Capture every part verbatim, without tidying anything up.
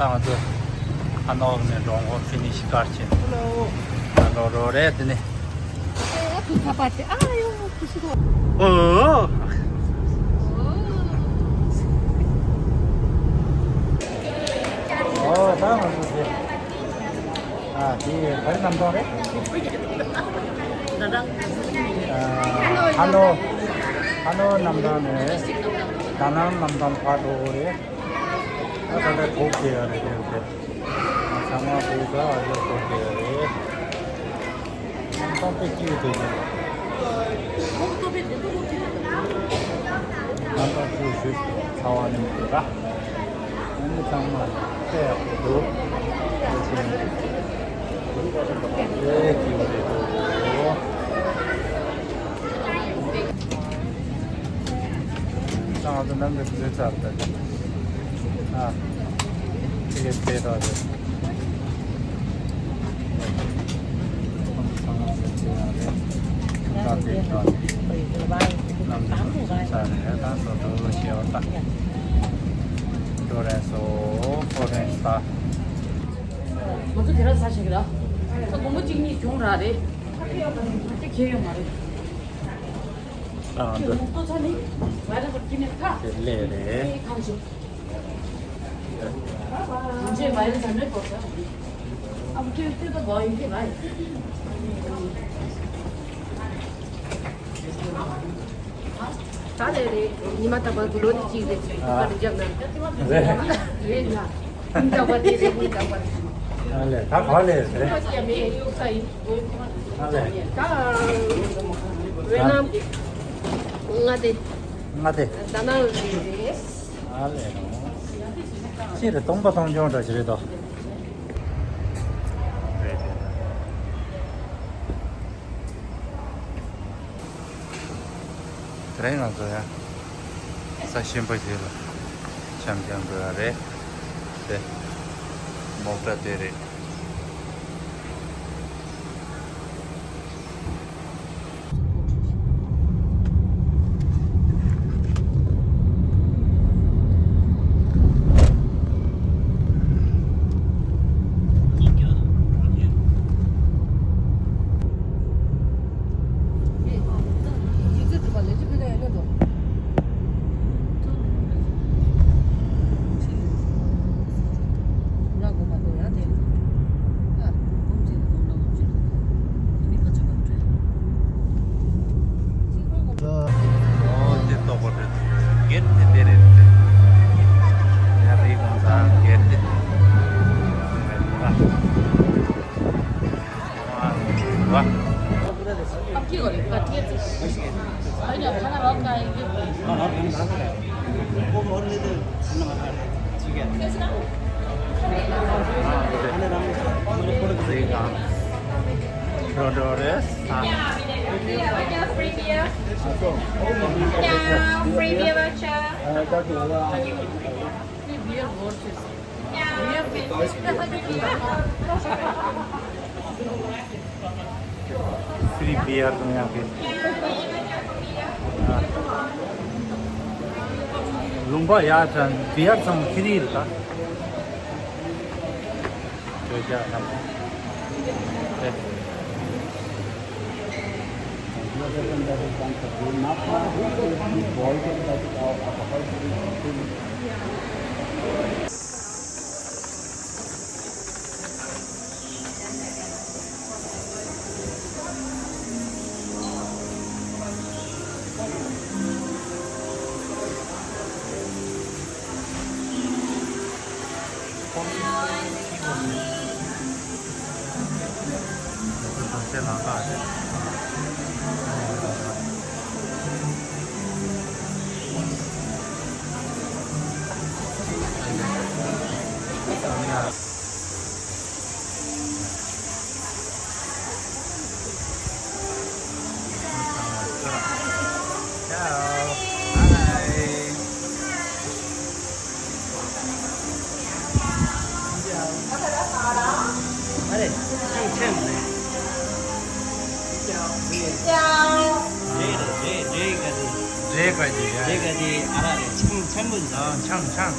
ང་ཚོ་ཧ་ནོ་ནས་འགྲོ་འོང་ཕི་ནི་ཤི་ཀར་ཆེན་ལ་འགྲོ་རོགས་རེད། དེ་ནས་ཨོ། ཨོ། ད་ང་ཚོ་དེ། ཨ། དེ་ག་རེ་གནམ་ཐང་རེད། ཨ། ཧ་ནོ། ཧ་ནོ་གནམ་ཐང་ནས་ད་ནང་གནམ་ཐང་ཕར་འགྲོ་དགོས་རེད། ཨ། ད་ལྟ་གོག་བྱེད་ཡ་རེད་དེ། ཚང་མ་གོག་ད་ཨ་ཡོད་གོག་བྱེད་ཡ་རེད། ཁང་པ་དཔེ་སྐྱིད་འདུག་ཁང་པ་ཚོ་ཞིག་ཚ་བ་ནས་འདུག་ར། ཨ་ནི་ཚང་མ་དཔེ་ཡག་པོ་འདུག་དཔེ་ཆེན་པོ་འདུག་དཔེ་སྐྱིད་པོ་རེད་འདུག་ད་ང་ཚོ་ནང་གི་བཟོས་ཚར་ད། ཨ། དེ་གའི་དཔེ་དག་རེད། ཁོང་ཚོ་ཚང་མ་བཟོས་ཚར་རེད། ད་དེ་དག་ནང་གི་བཟོས་ཚར་རེད། ད་སོ་སོ་ཤེས་པ་ད། ཌོ་རེན་སོ་ཕོ་རེན་ས། ང་ཚོ་དེ་ར་ས་ཞིག་ར། ད་དགོང་མོ་གཅིག་གཉིས་བྱུང་ར་རེད། དེ་ཁྱེད་ཡོད་མ་རེད། ཨ། འདི། དེ་ལས་རེད། ད་ལས་རེད། ཉི་མ་རྟག་པར་གུ་ལོ་ནི་གཅིག་རེད། ཨ། ཀ་རི་རྒྱབ་ན། རེད། རེད་ན། ཉིན་རྟག་པར་དེ་རེད། ཉིན་རྟག་པར། ཨ་ལས། ད་ག་ལས་རེད། ཡ་མེད་ཡོད་ས་ཡིན། ཨ་ལས། ད་ཝེ་ནམ། མངའ་སྡེ། མངའ་སྡེ། ད་ནང་རེད། ཨ་ལས། ཅི་རེད། སྟོང་པ་སྟོང་རྐྱང་འདྲ་ཞིག་རེད་དོ། རེད་རེད། དེ་རིང་ང་ཚོ་ཡང་ས་གཤིན་པོ་ཞིག་ལ་འཆམ་འཆམ་འགྲོ་ཡ་རེད། དེ་མོག་ཊ་དེ་རེད། ཨོ་དེ་ལྟོགས་པ་རེད། སྒེར་དེ་དེ་རེད། ཡ་རེད། གང་ཟག་སྒེར་དེ། ཨ། Free beer vouchers. Free beer ནང་ཡང་གི། ལུང་པ་ཡག་ཙང་བི་ཡར་ཚང་ཕི་རི་རེད་ད། བོད་རྒྱ་ལ། འདྲེ་ག་ཅི་ཡ། འདྲེ་ག་ཅི་ཨ་ར་རེད། ཆང་ཆང་པོ་ཟ། ཨ། ཆང་ཆང་།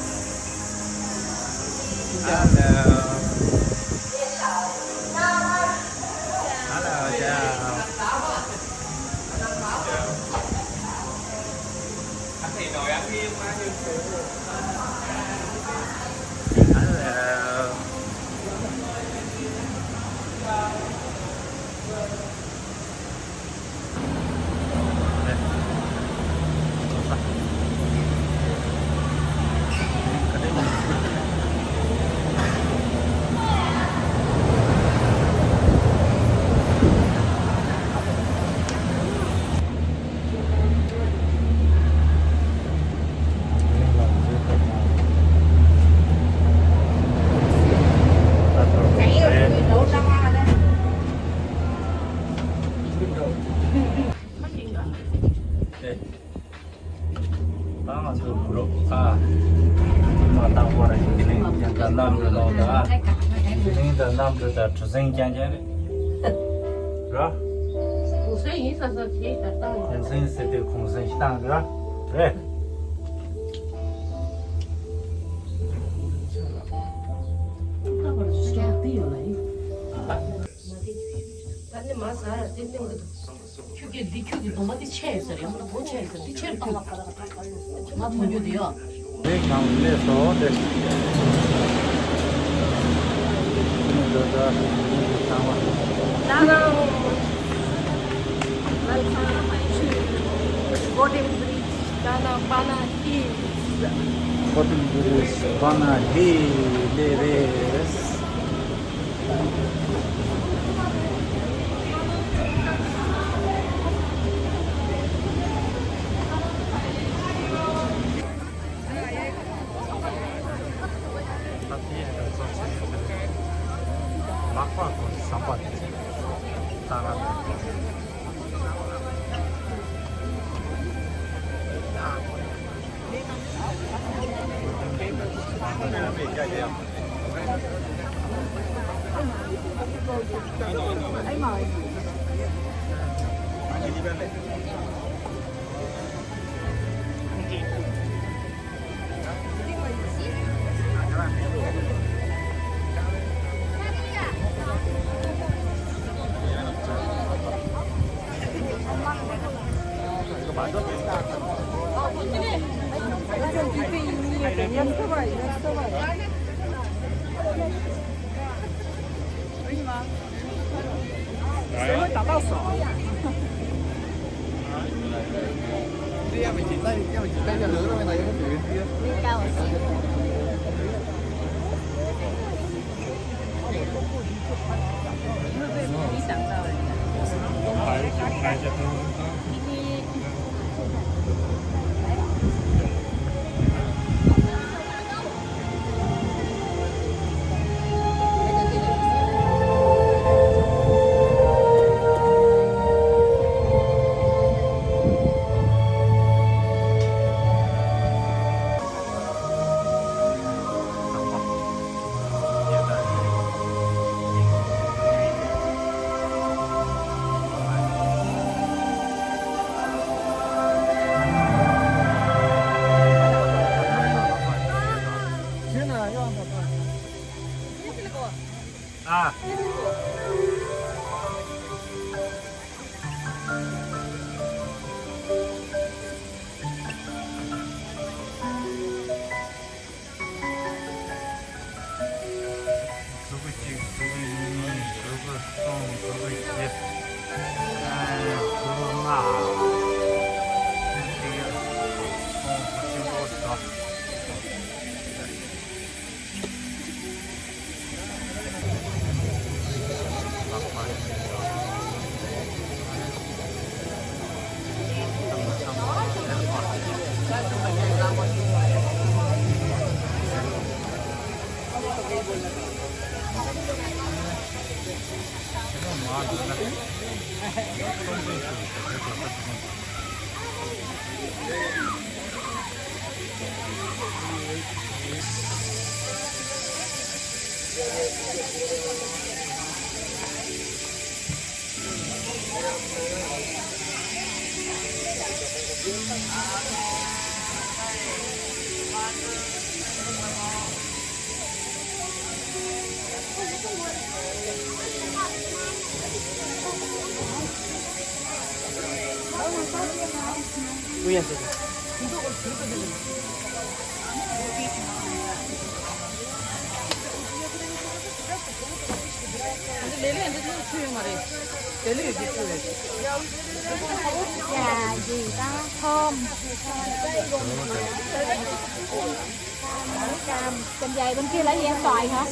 Hello. Hello, chào. Hello. ད་ང་ཚོ་གུ་རུ་ཨ་མ་དང་པོ་ར་ཡིན། དེ་ནས་ཡང་ད་གནམ་གྲུ་ལོག་ད། དེ་ནས་ད་གནམ་གྲུ་ད་གྲུ་གཟིངས་རྐྱང་རྐྱང་རེད། ར། གུང་སེང་ཡིན་ས་ས་དེ་ད་བཏང་ཡོད། གུང་སེང་ཟེར་དུས་གུང་སེང་ཞིག་བཏང་གི་ར། རེད། ད་ནི་མ་ཟ་ར་དེ་གླེང་གི་འདུག་ཁྱོད་ཀྱིས་འདི་ཁྱོད་ཀྱི་སྡོམ་པ་འདི་ཆད་ཡོད་ས་རེད། ཡང་ན་སྒོ་ཆད་ཡོད་ས་འདི་ཆེར་བཏང་། ང་མཐོང་རྒྱུ་འདི་ཡོད། རེད་ཁང་ལས་སོ་རེད། Dana, welcome to Golden Bridge, Dana Bana Hills. Golden Bridge, Bana Hills. ལག་པ་དང་ཟམ་པ་དེ་ལྟ་ག་ནས། ཨ། གཟུགས་པོ་གཅིག་གཟུགས་པོ་གཉིས་གཟུགས་པོ་གསུམ་གཟུགས་པོ་བཞི། ཨ། གཟུགས་པོ་ལྔ། གཅིག་གསུམ་གཅིག་པོ་དང་། Cam, cam dày bên kia lấy em xoài hả?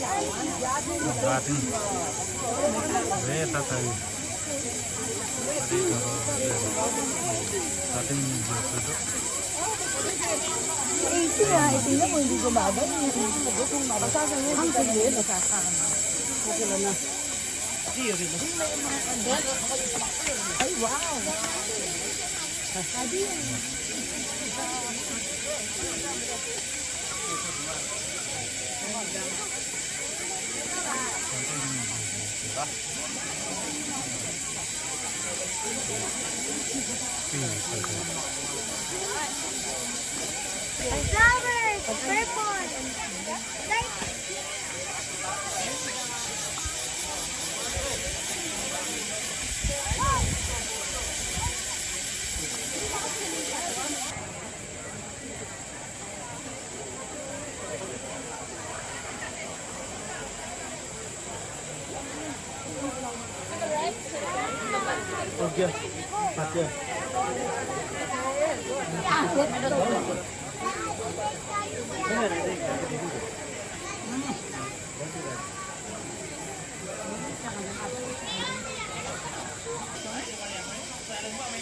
Flowers, purple.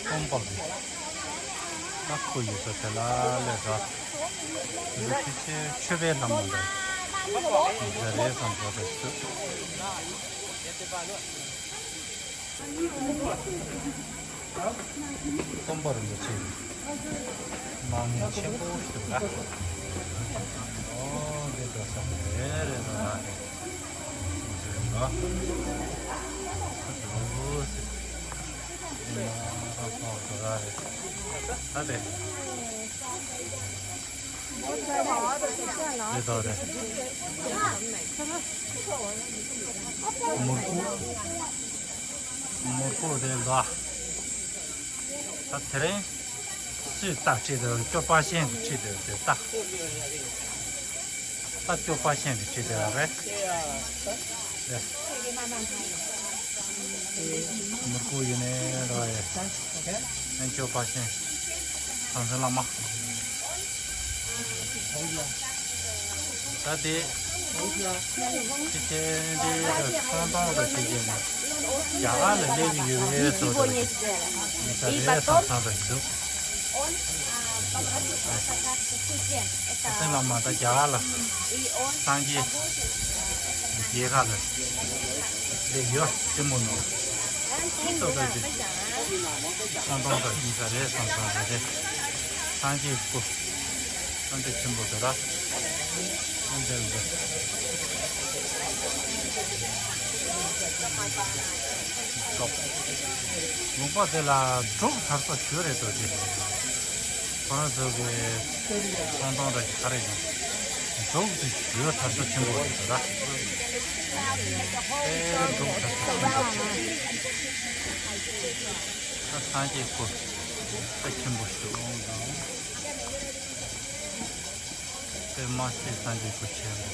སྟོན་པ་གི་ཨ་ཁུ་ཡོད་ས་དེ་ལ་ལས་ར། འདི་ཕལ་ཆེར་མཆོད་པའི་ལྷ་མོ་འདྲ་ཡོད་རེད་བསམ་པ་དང་ཚོད། སྟོན་པ་རིན་པོ་ཆེ་གི་མ་དངུལ་ཆེན་པོ་ཞིག་འདུག་ལ། ཨོ་འདི་འགྲོ་ས་རེད་རེད་རེད་རེད། ད་དེ། རེད་དོ་རེད། མུར་ཁུ། མུར་ཁུ་རེད་དོ། ད་དེ་རིང་སུས་རྟ་ཁྲིད་དེ་སྐྱོབ་པ་ཤན་གྱིས་ཁྲིད་དེ་དེ་རྟ། རྟ་སྐྱོབ་པ་ཤན་གྱིས་ཁྲིད་དེ་རེད། རེད། མུར་ཁུ་ཡིན་ནའི་རོ་ཡེ། ཨན་སྐྱོབ་པ་ཤན། ཚང་ཚང་བླ་མ། ད་དེ། ཅི་ཆེ་འདི་ཚོང་སྟོང་དང་ཅི་བྱས་ནས། རྒྱ་གར་ལ་སླེབས་ཀྱི་ཡོད་པའི་བཟོ་འདྲ་ཞིག་མི་ཚ་རེ་ཚང་ཚང་འདྲ་ཞིག་འདུག་ཨ་སེང་ལ་མ་ད་རྒྱ་གར་ལ་སངས་རྒྱས་རྒྱལ་ཁ་ལ་སླེབས་ཡོད་ཅི་མོ་ནོ། ཅི་ཚོ་ད་དེ་ཚོང་སྟོང་དང་ཅི་ཚ་རེ་ཚང་ཚང་རེ་རེ་སངས་རྒྱས་སྐུ། སངས་རྒྱས་ཆེན་པོ་དེ་ལ། སངས་རྒྱས་འདི། ལུང་པ་དེ་ལ་འབྲུག་དར་ས་ཞོལ་རེད་འདུག་སྟེ། ཁོ་རང་ཚོ་གི་ཚོང་སྟོང་ར་ཞིག་ག་རེ་ཡིན། འབྲུག་དེ་ཞོལ་དར་ས་ཆེན་པོ་རེད་འདུག་ར། ཨེ་འབྲུག་དར་ས་ཆེན་པོ། ད་སངས་རྒྱས་སྐུ། ད་ཆེན་པོ་ཞིག་འོང་དང་། པདྨ་སྲས་སངས་རྒྱས་སྐུ་ཆེན་པོ།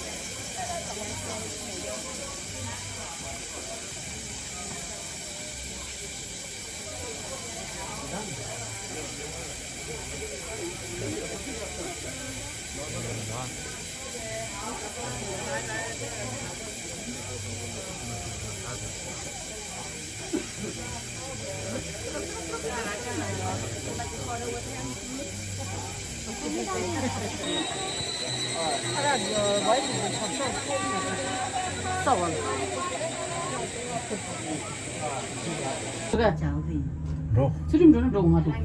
འགྲོ། ཚུལ་ཁྲིམས་འགྲོ་ན་འགྲོ་ང་འདུག་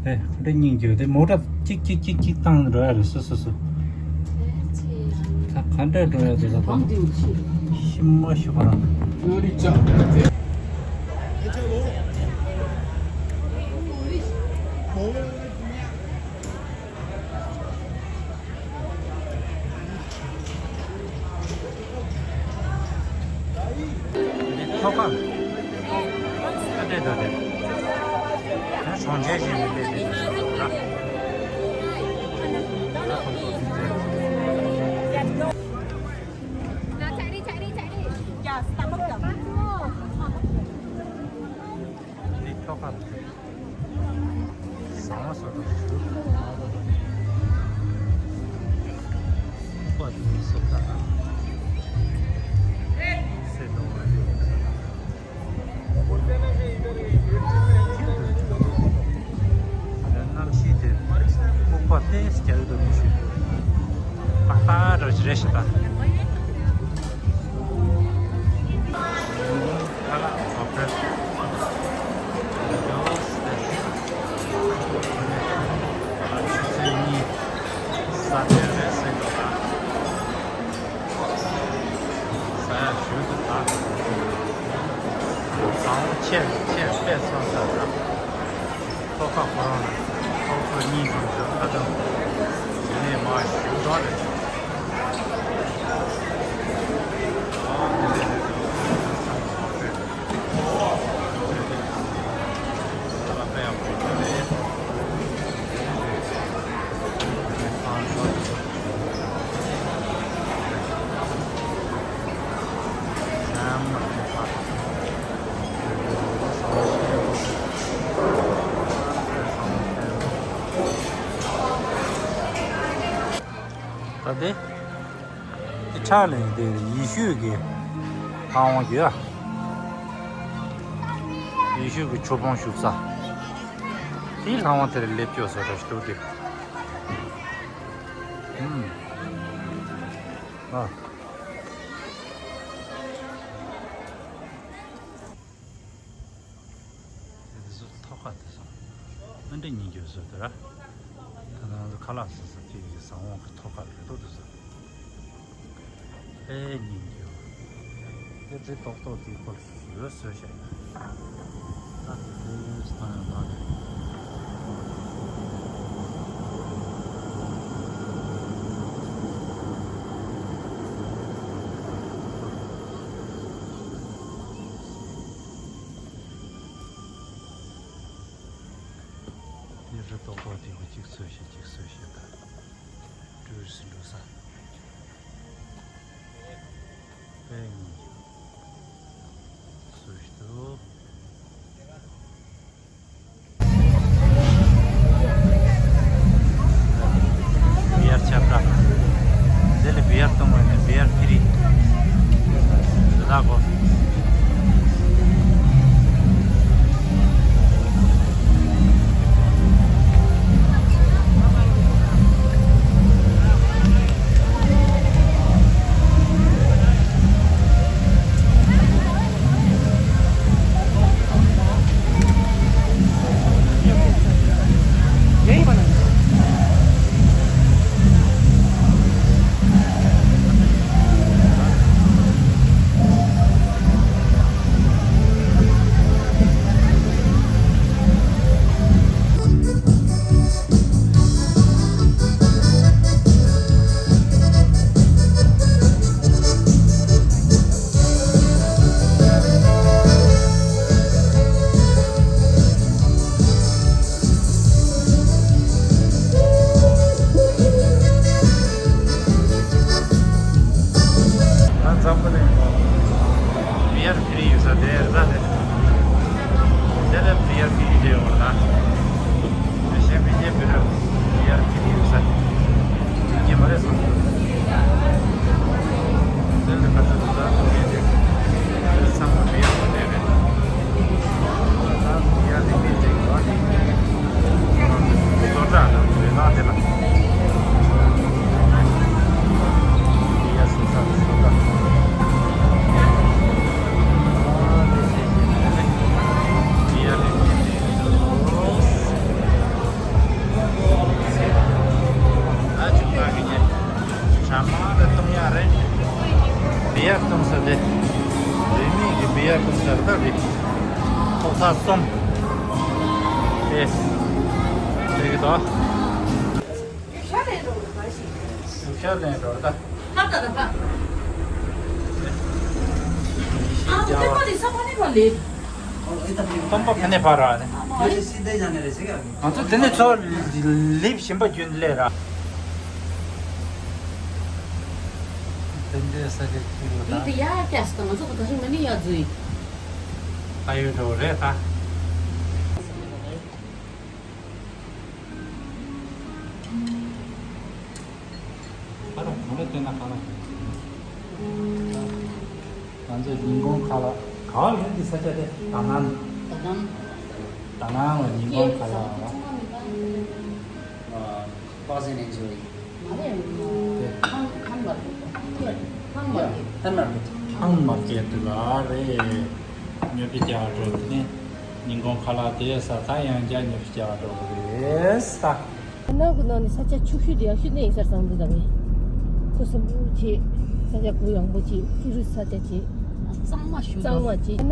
དེ་འདྲ་སྙིང་རྗེ་དེ་མོ་ཊ་གཅིག་གཅིག་གཅིག་གཅིག་བཏང་འགྲོ་ཡ་རེད། སོ་སོ་སོ། ད་ག་འདྲ་འགྲོ་ཡ་དེ་ལ་ད་ཤི་མ་ཤི་བ་རང་། འདི་ད་ ཐོག་ཁ། ཨ་དེ་དང་དེ། ད་གྲོང་ཁྱེར་ཞིག་ནས་སླེབས་པའི་ནང་ཞིག་རེད་པ། ད་ཁོང་ཚོ་དེ་ཚོའི། འདི་ཐོག་ཁ། བཟང་བ་བཟོ་འདྲ་ཞིག་འདུག་ཁོག་པ་དེ་སོ་ཁ་དང་། སེ་དོ་བ་ཡོད་ས་དང་། གནམ་གཤིས་དེ་ཁོག་པ་ཏོག་ཙམ་རྒྱག་གི་འདུག་མི་ཤེས། ཏག་ཏག་འདྲ་ཞིག་རེད་ཤག་ད། ཁོ་ཁ་ཁོ་རང་ལ་ཁོ་ཚོ་གཉིས་ཀྱི་ཚོད་ཁ་དང་། དེ་ནས་མ་ཞུ་རོགས་རེད། ད་དེ། དེ་ཁྲ་ལེན་དེ་ཡེ་ཤུ་གི་ལྷ་དབང་གི་ཡེ་ཤུ་གི་ཆོས་དཔོན་བཞུགས་ས། དེའི་ལྷ་དབང་དེར་སླེབས་སྐྱོ་བཟོ་འདྲ་ཞིག་འདུག་སྟེ། ཨུམ། ཨ། དེ་ཚོ་ཐོག་ཁ་དེ་ཚོ་ཨ་འདྲ་ཉིན་རྒྱུན་བཟོས་དེ་ར། ད་ནང་ཁ་ལག་ཟ་ས་དེ་གི་ས་འོག་གི་ཐོག་ཁ་རེད་འདུག་དེ་ཚོ། ཨེ་ཉིན་རྒྱུན། དེ་ཚོ་ཏོག་ཏོག་དེ་སྐོར་ཞུ་བཟོས་བཤད་ཡིན། ད་དེ་ཚོ་སྟོན་ཡང་ལགས་རེད། དེ་རི་ཏོག་ཏོག་དེ་གུ་གཅིག་ཚོས་ཤིག་གཅིག་ཚོས་ཤིག་ད་འགྲོས་སུ་འགྲོ་ས། དཔེ་ངན་ཚོས་ཤིག་འདུག་བི་ཨར་ཆབ་ར། འདི་ལ་བི་ཨར་གཏོང་བ་ནི་བི་ཨར་ཕི་རི། འདི་དག་གོ། ང་འཛམ་བུ་གླིང་ལ་བི་ཨར་ཕི་རི་ཡོད་ས་དེ་རེད་ད་དེ། དེ་ལ་བི་ཨར་ཕི་རི་དེ་ཡོད་རེད་ད། གཞན་མི་སྣའི་བི་ར་བི་ཨར་ཕི་རི་ཡོད་ས་དེ་རྒྱུ་མ་རེད་བསམ་གྱི་འདུག་དེ་ལ་ཁ་ཚ་དུ་ད་དུ་མེད་དེ། དེ་ཚང་མ་བི་ཨར་ཕི་རི་རེད། བི་ཡར་གཏོང་ས་དེ། རིན་མེད་ཀྱི་བི་ཡར་གཏོང་ས་རེད་ད་རེད། ཐོག་ས་གསུམ། དེ། རེད་ཀྱི་དོ། ཤར་ལེན་འགྲོ་རེད་ད། ཤར་ལེན་འགྲོ་རེད་ད། ཧ་ད་ད་ཕ། ཨ་ཁོ་ཁྱོད་པ་དེ་ས་ སྟོན་པ་ཕ་ནས་ཕར་ར། ང་ཚོ་དེ་ནས་ཚོ་ལེབ་བཞིན་པ་རྒྱུན་ལས་ར། དེ་འདྲའི་ས་ཆ་ཅིག་ཡོད་ད། ཡིན་དེ་ཡར་བསྐྱལ་སོང་། ང་ཚོ་ད་ཞིག་མ་ནི་ཡར་འཛུལ་ཡིན། ད་ཡོད་འགྲོ་རེད་ད། ཨ་རོ་གང་ལ་བལྟས་ན་གང་ལ། ང་ཚོ་ཉིན་གུང་ཁ་ལག་ག་བ་ལ་འདི་ས་ཆ་དེ་ད་ནང་། ད་ནང་། ད་ནང་ལ་ཉིན་གུང་ཁ་ལག་ཨ། པ་ཟེ་ནེ་ཛོ་ཡི། མ་རེད། ཁང་ཁང་མར་ཀེ་ཊི། ཁང་མར་ཀེ་ཊི། ཁང་མར་ཀེ་ཊི། ཁང་མར་ཀེ་ཊི་ལ་རེད། ཉོ་ཆ་རྒྱག་འགྲོ་དེ་ནས་ཉིན་གུང་ཁ་ལག་དེ་ཟ་ཁ་ཡང་བསྐྱར་ཉོ་ཆ་རྒྱག་འགྲོ་གི་རེད་ས། ནང་གི་ནང་ནས་ས་ཆ་ཕྱུག་ཤོས་དེ་ཡག་ཤོས་དེ་ཡིན་ས་རེད་བསམ་གི་འདུག་ག་མེད། ཁོ་གསོན་པོ་བྱེད། ས་ཆ་གུ་ཡངས་པོ་བྱེད། ཕྱུགས་རིགས་ས་ཆ་བྱེད། གཙང་མ་ཞུ་གཙང་མ་བྱེད། ནང་